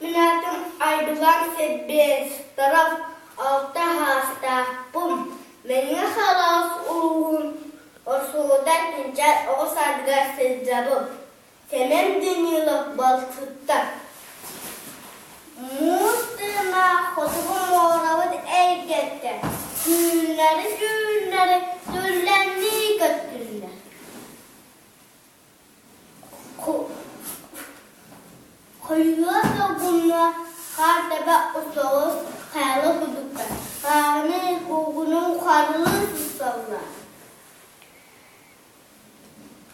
Мин аатым Айдылаан Сильвестров, алта саастаахпын. Мэҥэ Хаҥалас улууһун Орсугута Күнчээн оҕо саадыгар сылдьабын. Сэмэн Данилов балыксыттар. Муус тыыннаах хотугу муорабыт эйгэтэ түүннэри-түүннэри түллэннии көттүннэр. Хойуо долгуҥҥа хаар тэбэ соҕус хайалар курдуктар, хааһыны куугунун харылыы сысталлар.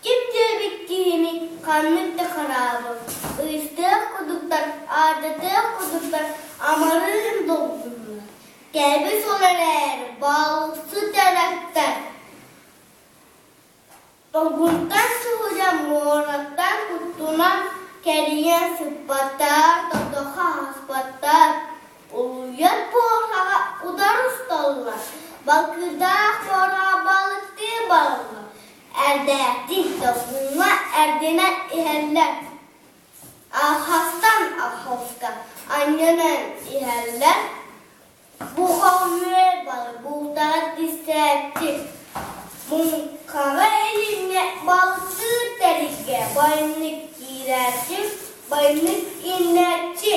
Ким диэбит киһини ханнык да хараабыл, ыйыстыах курдуктар, аардатыах курдуктар амарыын долгуннар. Кэбис ол эрээри балыксыт эрэттэр Долгунтан суһуйан, муораттан куттунан кэрийэн сыппаттар, тордоххо аһаспаттар, улуйар буорхаҕа утары усталлар, балкыырдаах муораҕа балыктыы бараллар, эрдээхтик долгуҥҥа эрдинэн иһэллэр, алхастан алхаска анньынан иһэллэр. Бу хомуйар балык тистээччи, муҥхаҕа илиҥҥэ балыктыыр тэрилгэ байымнык киирээччи, байымнык иҥнээччи.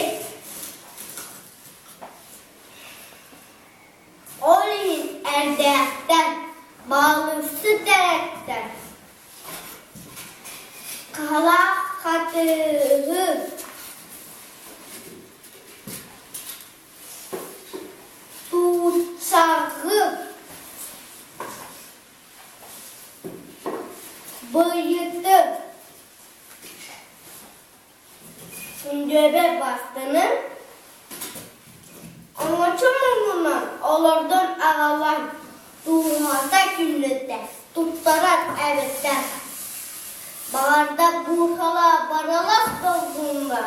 Ол иһин эрдээхтэр, балыксыт эрэттэр Хаһалаах хатыһы Туучаҕы быйыты күндүөбэ бастынын оҥочо муҥунан олордон аҕалан тууһата күннэтэ туттарар эбиттэр. Баҕарда буурҕалаа барылас долгуҥҥа.